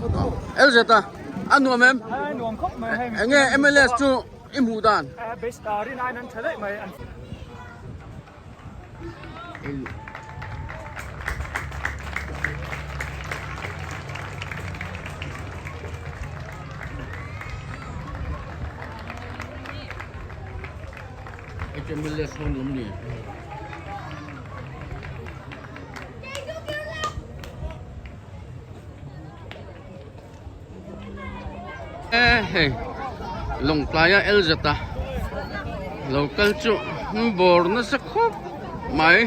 LZ a a nuam em? Enge MLS chu i hmuh dan? HMLS ho lawm ni. Hei Lawngtlaia LZ a lo kal chu bawr nasa khawp mai.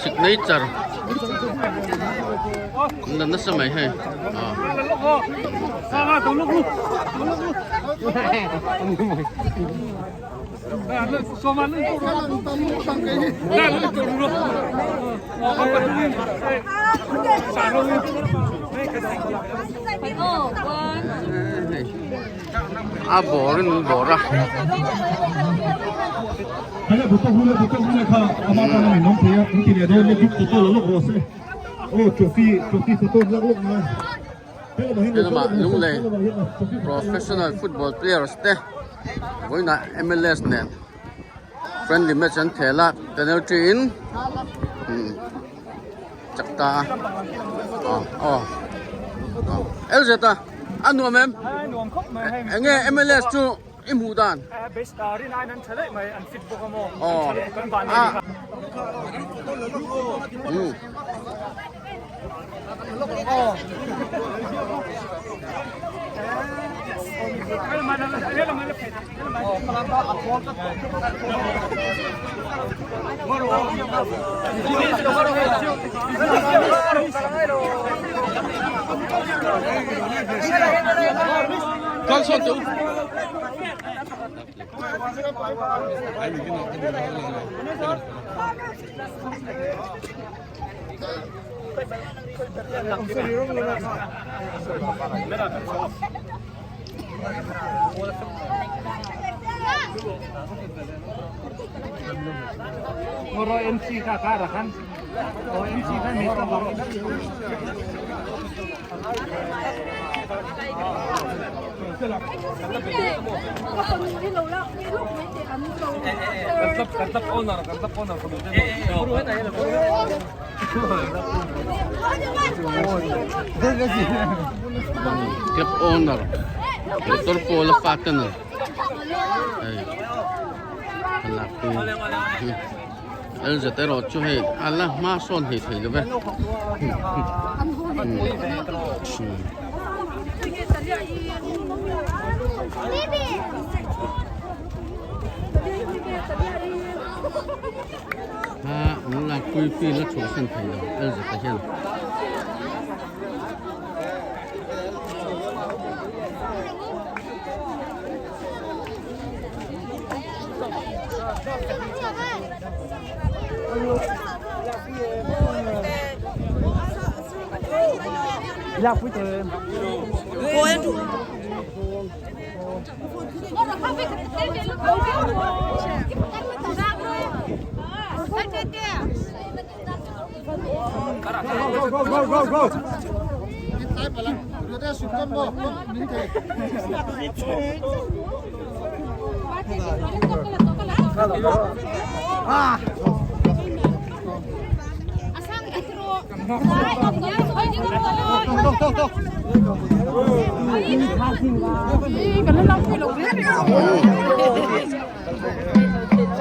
Signature an la nasa mai hei. A bawr in an bawr a. Helamah Lunglei professional football players te vawiinah MLS nen friendly match an khel a penalty in chak ta a aw aw LZ a a nuam em eng nge MLS chu i hmuh dan aw a umm. Con son chú. Club owner motor pawl a fat a ni hei thlalak hi LZ erawh chu hei a la hma sawn hei thei lo ve. A an lakpui field a chhuahsan thei lo LZ a hian.